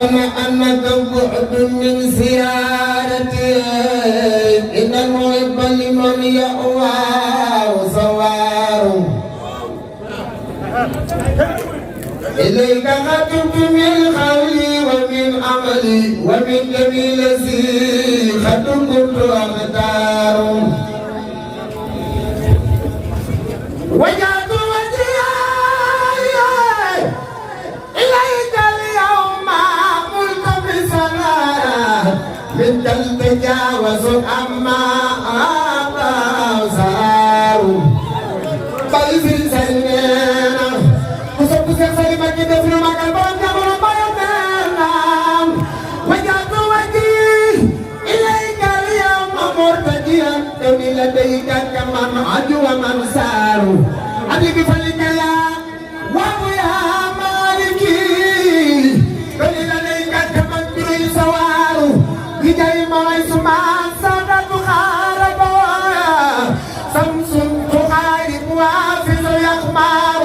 أنك بعد من سيارتي إن المحب لمن يأوى سوار إليك خطبت من قولي ومن عملي ومن جميل سي خطب كنت أختار وجعت وجهي إليك اليوم ملتمسا من تجاوز أما أبصار قلبي سنينا كسب سلمة كده في المكان بانجا بانجا وجعت وجهي إليك اليوم مرتديا تولي لديك كمان عدو من سار حبيبي فلك يا وابو يا مالكي تولي لديك كمان بروي سوار بجاي موي سمان سادة خارب سمس تخارب وافز يخمار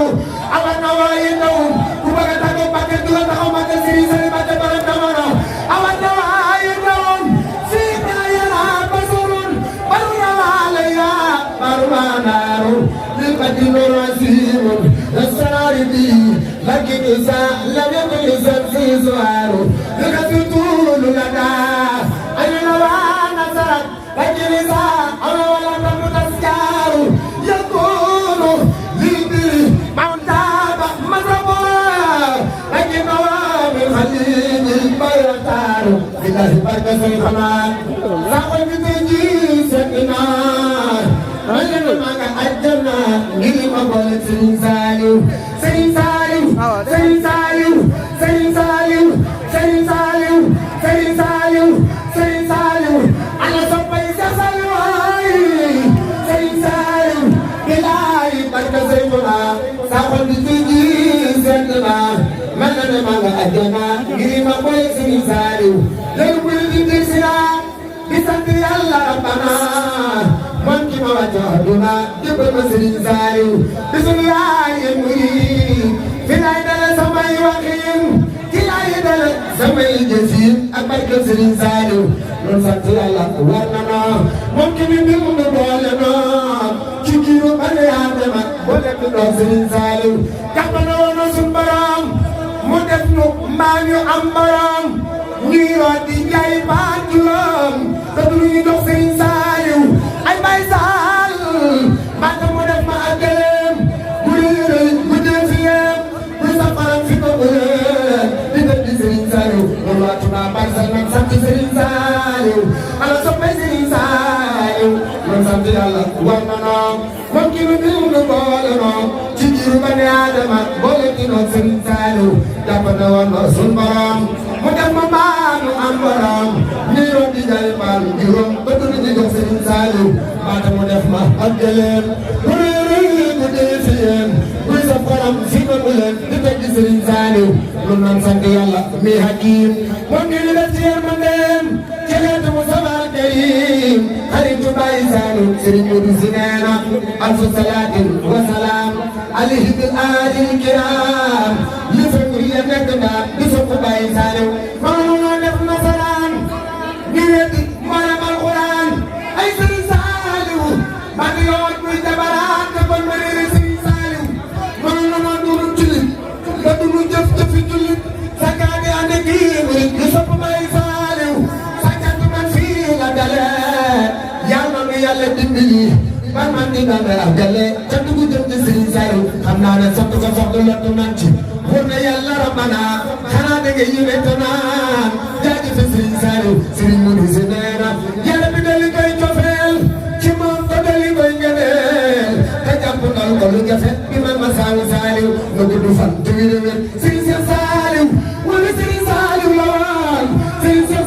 على نواي النوم كبغا تاكو باكر دولا تاكو باكر سيري سيري باكر برد دمانو على نواي النوم سيدنا يرى بزرون برنا عليا برنا نارو للقديم رسيم السرار دي لكن إذا لم يكن إذا في زوارو لكن طول لنا أين نوانا سرق لكن إذا أنا ولا تموت أسكار يكون لدي مونتابا مزربا لكن نوامي خليل البيرتار بالله بركة سيخمان راقل بتجي سكنا أين معك أجرنا نيجي مقولة سنساليو سنساليو سنساليو سنساليو سنساليو سنساليو سنساليو أنا سبعي سنساليو سنساليو بلاي بركة سيخنا راقل بتجي سكنا ملنا معك أجرنا نيجي مقولة سنساليو لو كنت تسرع بسنتي الله ربنا man ki ma wàcce àdduna jëppal ma Serigne Saliou bisu yaay muy fi lay dale samay waxin ki lay dale samay jëfin ak barke Serigne Saliou loolu sant Yàlla war na noo moom ki mi mbir mu boole noo ci giiru bane Adama boole bi noo Serigne Saliou jàpp na woon suñ borom mu def nu mbaa ñu am borom ñuy root di jaay baat juróom te du ñu jox Serigne Saliou ay bay saal mbaa mu def ma ak gëlëm bu rëy bu jëm fi yem bu safaram fi ko bëgg di def di Serigne Saliou loolu waa Touba Parcelles nag sant Serigne Saliou ala soppay Serigne Saliou loolu sant Yàlla war na noo moom ki nu biir nu boole noo ci jiiru bani Adama boole ki noo Serigne Saliou jàpp na woon na sun borom mu def ma maanu am borom ñuy roon di jaay baal juróom ba dund di jox Serigne Saliou baata mu def ma ak gëlëm bu rëy bu dee fi yéen buy sa faram fi ko bu leen di teg di Serigne Saliou lu naan sant Yàlla mi hakim moom ngi li def ci yërmandeem ci xeetu mu sabar karim xaritu Baye Saliou Serigne Modou si nee na alfu salaatin wa salaam alayhi bil aadil kiram li fekk ya nekk naa di sopp Baye Saliou moo def nasaraan di weddi maanaam alxuraan ay Serigne Saliou maa ngi yoon muy jabaraan te kon ma réere Serigne Saliou moo dunu jullit nga dunu jëf-jëfi jullit sa gaa di ànd ak kii di sopp Baye Saliou sa jant man fii la dalee yàlla nu yàlla dimbali man man di dande ak gale ca dugg jëm ci Serigne Saliou xam naa ne sant ko soxla lottu nañ ci wóor na Yàlla rabbana xanaa da nga yëwee naan jaajëf Serigne Saliou Serigne Modou si nee na yàlla bi dali koy cofeel ci moom ko dali koy ngëneel te jàpp ndal ko lu jafe bi man ma Saliou nga gudd fan te wér wér Serigne Saliou wala Serigne Saliou la woon Serigne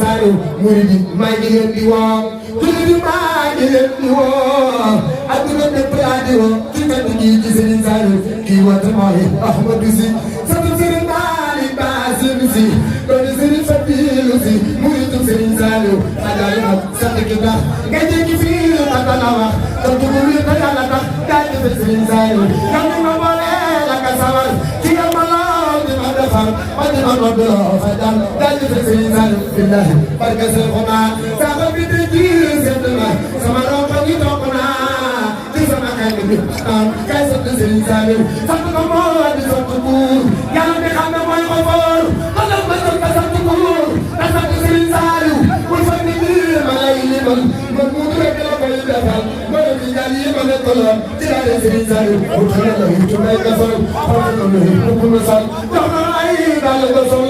Saliou murid yi maa ngi leen di woo jullit yi maa ngi leen di woo adduna bépp laa di woo ci benn kii ci Serigne Saliou kii woote mooy Ahmadou Sy sant Serigne Malick Bassir Sy doon Serigne Fadilou Sy muridu Serigne Saliou xajal nag sant ki tax nga jékki fii tata la wax te dugub yi te Yàlla tax gaa jëfe Serigne Saliou nga ma boole la ka sawar ci nga ma lool di ma defar ma nodd fajal jaajëf Serigne Saliou billahi barke Seexuna saaba bi de ji sedd na sama ronko ñi topp naa ci sama xel bi kay sant Serigne Saliou sant ko moo di sant buur yàlla mi xam ne mooy ko foor xanaa ma sant buur na sant Serigne Saliou bul fa nit ñi ma lay limal man mu rek la koy defal mooy di jàll yi ma nekk lool ci daal Serigne Saliou bu xale la yu may gasal xool na lu bu sal jox na ay daal nga sol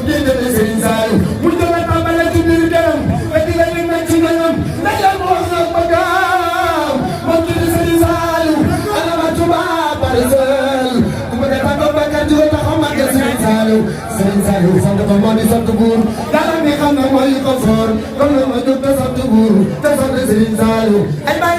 di dem Serigne Saliou mu jëme tàmbale ci biir gërëm te di la lim ci gërëm ndax yaa ma wax nag ba gaaw moom ci Serigne Saliou ana ma tuba parisel ku ma defa ko ba kan jiwa taxaw ma ke Serigne Saliou sant ko moo di sant buur yàlla mi xam ne mooy ko foor kon la ma jóg te sant buur te sant Serigne Saliou ay bay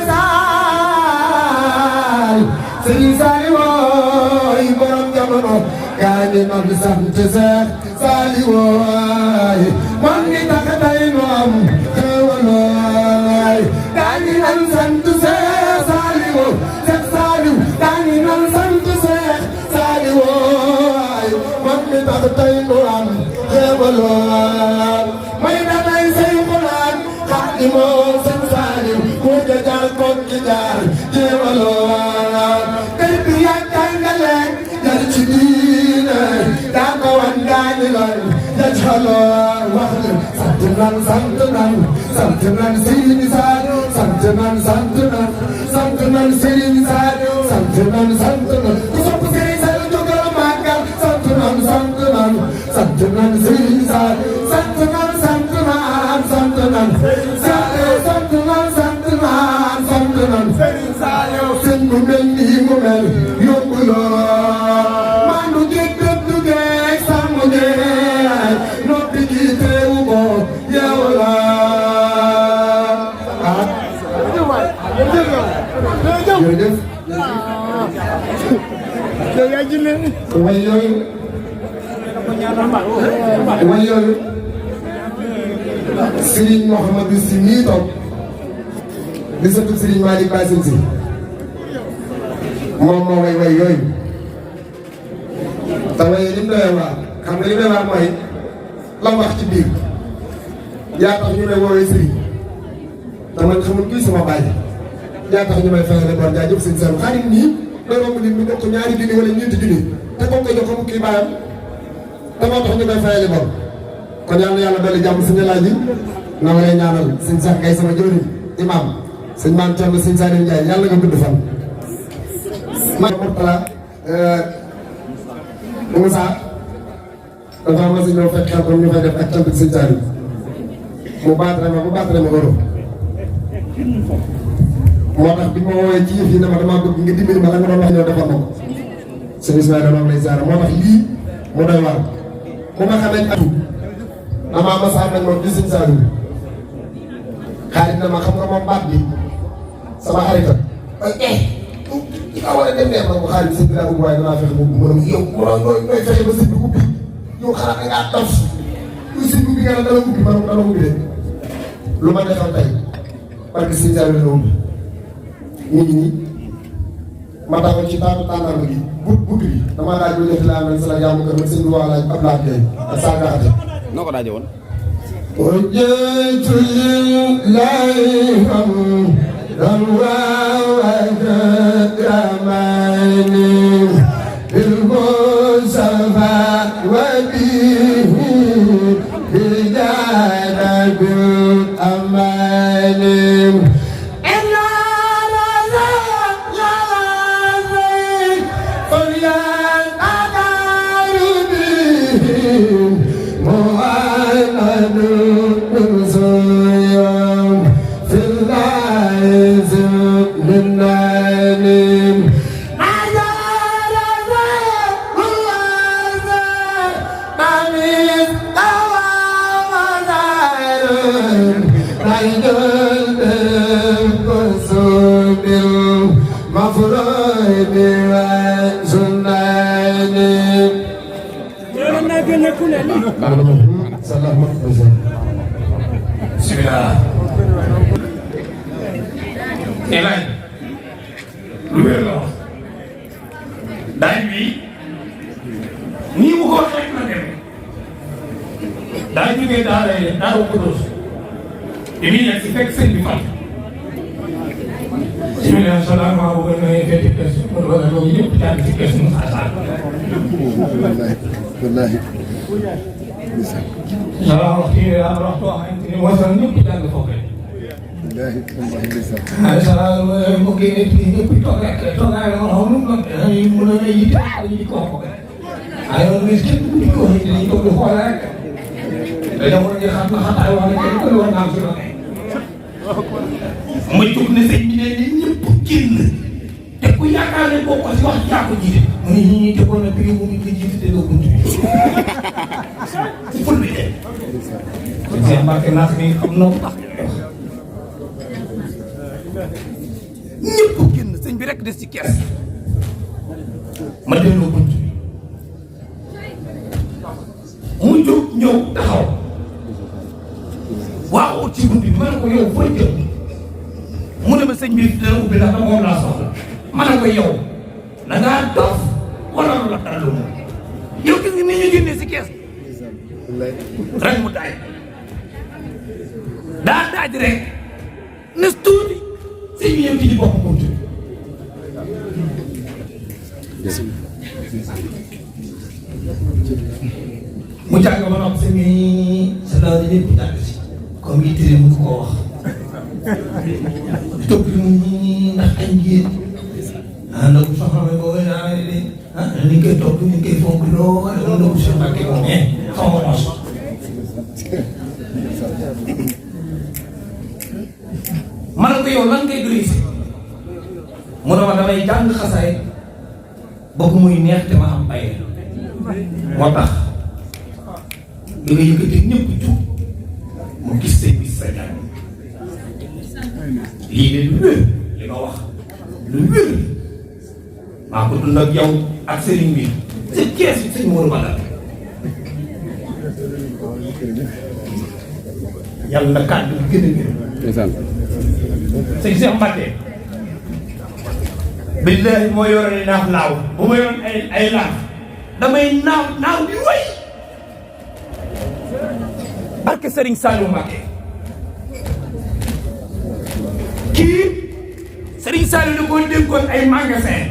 saal Serigne Saliou wooy borom jamono gaa ñi mag sant Seex Saliou wooy man mi tax tey nu am xéewal wooy gaa ñi nan sant Seex Saliou Seex Saliou gaa ñi nan sant Seex Saliou wooy man mi tax tey nu am xéewal wooy may danay say xulaan Xaadimu Seex Saliou ku ca jaar kon ki jaar xéewal wooy kay bi yaa jàngale jar ci diine daa ko wan gaañi lay ja jaloo wax ne sant nan Serigne Saliou sant nan Serigne Saliou sant nan ku sopp Serigne Saliou jógal màggal sant nan Serigne Saliou sant nan Serigne Saliou sëñ bu mel nii mu mel yóbbu loo maandu géej dëddu géej sàmm géej noppi gi teewu ko yeewu la jërëjëf way yooyu Serigne Mouhamadou Sy mii toog di sëtu Serigne Malick Bassine Sy moom moo way yooyu te way li mu doy waar xam nga li doy waar mooy la wax ci biir yaa tax ñu may woowee Serigne te man xamul kuy sama baay yaa tax ñu may fayale bon jaajëf sëñ Saliou xarit nii doy romb nit ñu jox ko ñaari junni wala ñeenti junni te kooku koy jox ko mu kii baayam te moo tax ñu koy fayale bon kon yàlla yàlla dolli jàmm suñu laaj yi na ma lay ñaanal sëñ Cheikh Gaye sama jëwriñ imam sëñ Maam Thierno sëñ Saliou Ndiaye yàlla nga gudd fan. man Mourtala Moussa dafa am si ñëw fekk xel comme ñu fay def ak cant sëñ Saliou mu baatare ma oro moo tax bi ma woowee ci yëf yi ne ma damaa bëgg nga dimbali ma la nga doon wax ñëw defal ma ko sëñ Ismaïla dama lay ziar moo tax lii mu doy waar bu ma xamee atu damaa ma sax nañ moom di sëñ Saliou xaarit na ma xam nga moom baat bi sama xaritam ki nga war a dem nee ma ko xaarit sëñ bi laa bëgg waaye danaa fexe mu mën a yow nooy fexe ba sëñ bi ubbi yow xanaa da ngaa dof luy sëñ bi ubbi nga ne dana ubbi man dana ubbi de lu ma defal tey parce que sëñ Saliou dana ubbi ñu ngi nii ma taxaw ci taatu tàndarma gi but bi damaa laaj lu def laa mel sa la jaamu kër ma sëñ bi waa laaj ab laaj yooyu ak saa gaxate noo ko daaje woon وجدت لله حمدا وكرمني بالمصطفى وبه بجانب الأمان bismillah elay lu wér la wax daay bi nii mu ko wax rek la dem daa jógee daa ko dos te bii nag si fekk sëñ bi fan. bisimilah salaamaaleykum bu ko defee fekk kees wala loolu ñëpp daal di si kees mu xaasaal. wallaahi. waaw waxtu yi daal waxtu wax nañ ne wasal ñëpp jàng foofu. wallaahi wallaahi ndeysaan. waaye mbokk yi ñëpp toog rek toogaay la ma xam lu mu mën a yitte ak ñu di ko wax waaye loolu nit kenn du ko wax dañuy toog di xool rek te jamono ji xam na xataay wax ne kenn ku war naa si la ma jóg ne sëñ bi ne ñëpp génn te ku yaakaar ne boo ko si wax yaa ko jiite mu ne ñi ñuy tegoon na prix bu ñu ko jiite te doo bunt bi ful bi de kon seen Mbàkke naas mi xam na baax ñëpp génn sëñ bi rek des ci kees ma delloo bunt bi mu jóg ñëw taxaw waaw ci bunt bi ma ne ko yow fooy jëm mu ne ma sëñ bi dana ubbi ndax dama moom laa soxla ma ne ko yow da ngaa dof wala lu la dara lu moom yow gis nga ni ñu génnee si kees rek mu daaj daa daaj rek nes tuuti sëñ bi ñëw ci di bopp bunt bi mu jàng ba noppi sëñ bi sa daw di lépp jàng si comme yi tëree mu ko wax topp li mu ndax ay njéen ndax bu soxla may boo naa de ni koy topp ni koy fonk lool wala ndogu si Mbàkke moom xaw ma mos ma ne ko yow lan ngay doy si mu ne ma damay jàng xasaay bëgg muy neex te ma am bay moo tax li nga yëkkati ñëpp jug mu gis say bis sa jàng lii de lu wér li ma wax lu wér maa ko dund ak yow ak sëriñ bi sa kees bi sëñ Mourou Badal yàlla na kàddu bi gën a gën sëñ Cheikh Mbacke billahi moo yoroon naaf naaw bu ma yoroon ay laaf damay naaw di wéy barke Serigne Saliou Mbacke kii Serigne Saliou da koo dénkoon ay magasin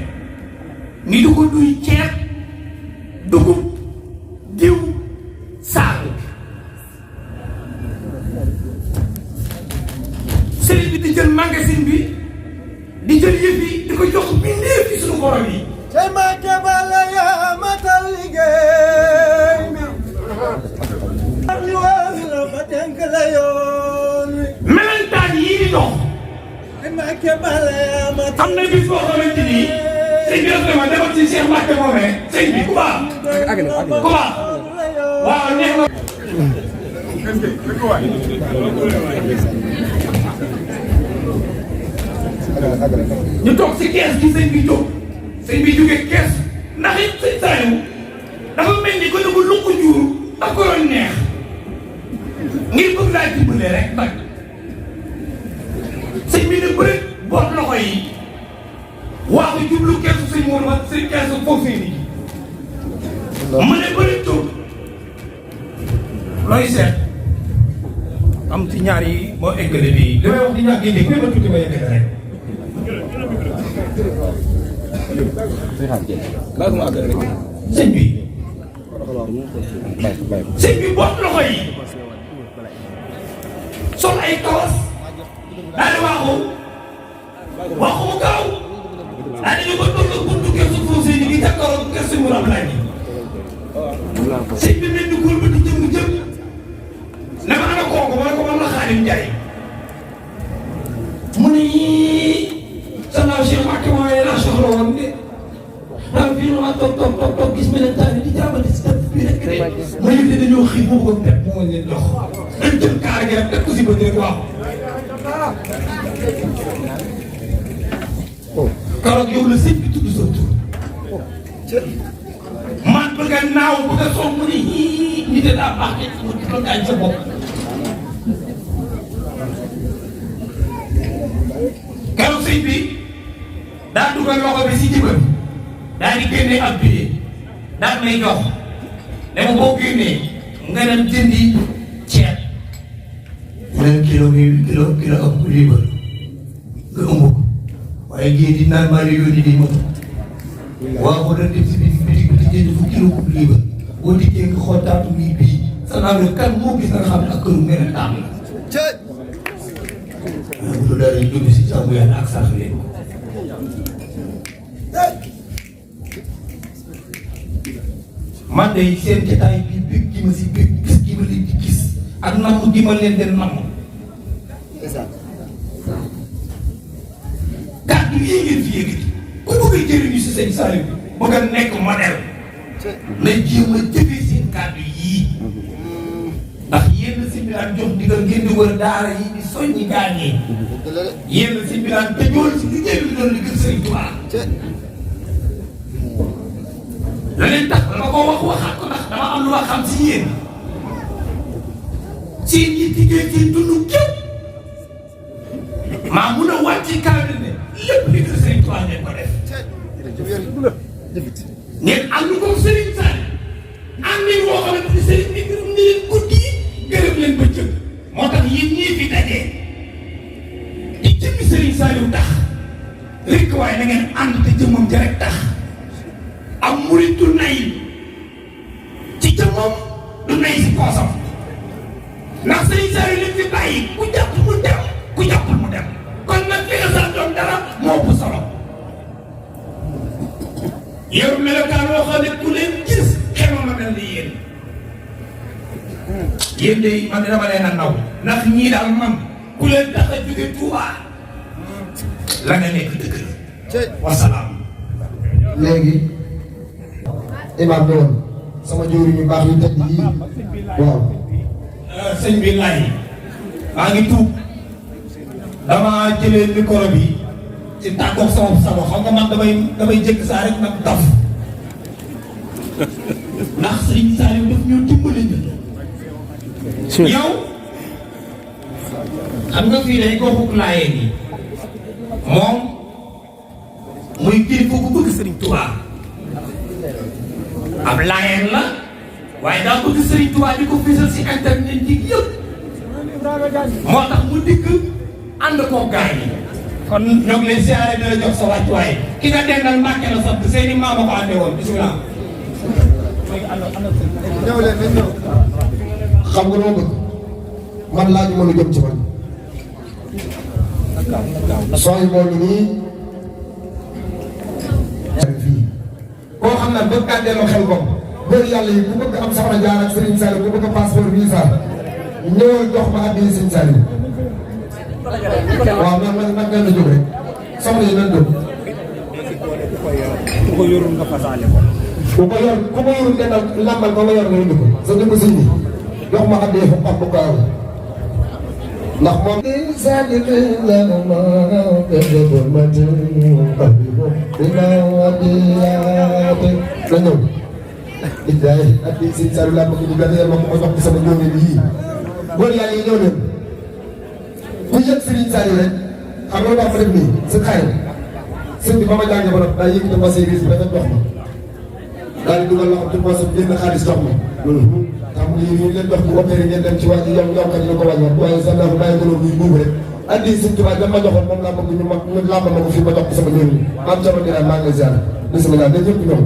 ni du ko duy ceeb dugub diw saabu Serigne bi di jël magasin bi di jël yëf yi di ko jox bindee fi suñu borom yi. te ma jabal yaa matal liggéey bi. ñu wax la ba dénk la yoon wi. melentaan yii di dox. te ma jabal yaa matal. am na bis boo xamante ni sëñ bi dafa demal demal ci Cheikh Mbacke moomee sëñ bi ku baax. ku baax waaw neex na. ñu toog si kees gi sëñ bi jóg sëñ bi jógee kees ndax it sëñ Saliou dafa mel ni ko ne ko lu ko jur daf ko doon neex ngir bëgg laa dimbale rek nag sëñ bi ne bëri boot loxo yi waa ko jublu keesu sëñ Mourou ba sëñ keesu foofu nii mu ne bëri jóg looy seet am ci ñaar yi moo eggale bii li may wax di ñàkk yi dégg ma tuuti ma eggale rek sëñ bi boot loxo yi sol ay kawas daal di waaxu mu gaaw daal di ñu ba toll buntu gerte foofu sëñ bi di jàkkaaroo gerte mu am laaj sëñ bi mel ni góor ba di jëm ne ma ana kooku ma ne ko man la Xaadim Njaay mu ne sa naaw Cheikh Mbacke mooy la soxla woon de daal fii ma toog gis melentaan di jàppante si dëkk bi rek de ma yëg ne dañoo xiif mu bëggoon pepp moo leen jox dañ jël kaar gi rek teg ko si bët rek waaw. keroog yow la sëñ bi tudd sa tur man bëgg a naaw bëgg a soog mu ne nit a daa baax mu di ko gaañ sa bopp. keroog sëñ bi daa dugal loxo bi si jibam daa di génne ab billet daal may jox ne ma boo génnee nga dem jëndi ceeb yeneen kilo ëpp liibar nga ëmb ko waaye géej di naan maa yónni di moom waaw boo doon dem si bitik bi di jënd fu kilo ëpp liibar boo dikkee nga xool taatu bii bii sa naan kan moo gis nga xam ne ak këru ngeen taam la bu dul dara ñu si jàmm yàlla ak sax leen man de seen jotaay bi bëgg gi ma si bëgg gis gi ma leen di gis ak namm gi ma leen di namm kàddu yi ngeen fi yëkkati ku bëgg a jëriñu si sëñ Saliou bëgg a nekk modèle na jéem a jëfee seen kàddu yii ndax yéen si bi daan jox digal ngeen di wër daara yi di soññi gaañee yéen si bi daan tëjool si liggéey bi doon liggéey Sëriñ Tuubaa la leen tax dama ko waxaat ko ndax dama am lu ma xam si yéen seen yi liggéey seen dund képp maa mun a wàcc ci kaamil ne lépp liggéey Sëriñ Tuubaa ngeen ko def ngeen am lu ko Sëriñ Saliou am nañ woo xamante ni sëriñ bi gërëm na leen guddi gërëm leen bëccëg moo tax yéen ñii fi dajee di jëmmi Sëriñ Saliou tax rek waaye na ngeen ànd te jëmmam ja rek tax am murit du nay ci jëmmam du nay si poosam ndax Sëriñ Saliou leen fi bàyyi ku jàpp mu dem ku jàppul mu dem kon nag li nga sax doon dara moo ëpp solo yow melokaan loo xam ne ku leen gis xemal ma mel ni yéen de man dama leen a naw ndax ñii daal man ku leen tax a jóge Touba la nga nekk dëgg la wasalaam. léegi imaam bi woon sama jëwriñ yu baax yu tëdd yii waaw. sëñ bi laaj maa ngi tuub dama jëlee micro bi ci tàggoog sama sago xam nga man damay jëkk saa rek nag taf ndax sëñ Saliou daf ñoo dimbali ñu. yow xam nga fii dañ ko xukk laayeen yi moom muy kilifa ku bëgg Sëriñ Tuubaa ab laayeen la waaye daa bëgg Sëriñ Tuubaa di ko fésal si internet yi yëpp moo tax mu dikk ànd koo gaay yi kon ñoo ngi leen siyaare dina jox sa wàccuwaay ki nga dendal Mbàkke la sant seeni maama ko àndee woon bisimilah. ñëw leen nañ ñëw. xam nga loo bëgg man laaj ma lu jëm ci man sooy moo ngi nii fii koo xam ne bëgg kaa delloo xel bopp bëri yàlla yi ku bëgg am soxna jaar ak Serigne Saliou ku bëgg a passeport visa ñëwal jox ma addi Serigne Saliou waaw man ngeen a jóg rek soxna yi nan jóg ku ko yorul nga fasaale ko. ku ko yorul dendal lambal ko nga yor nga indi ko sa jëmm sëñ bi jox ma addi fa pap bu gaaw ndax moom sadiq la ma ko matu qabibu dina wadiyate la ñëw iday addi Serigne Saliou la bëgg di gane ma ko jox ci sama ñoom yi góor yàlla yi ñëw leen ku yëg Serigne Saliou rek xam nga wax ma def nii sa xayma sëñ bi ba ma jàngee ba noppi daa yëkkati ma say risque dafa jox ma daal di dugal loxo ci poche bi génn xaalis jox ma xam nga yéen ñu leen jox bu opéré ngeen dem ci wàññi yow kat ñu ko wàññi waaye sa ndax bàyyi ko loolu muy buubu rek andi sëñ Tuubaa dama joxoon moom laa bëgg ñu làmb ma ko fii ma jox ko sama ñoom yi maam Thierno Birame maa ngi lay ziar bisimilah dañ ñëpp ñëw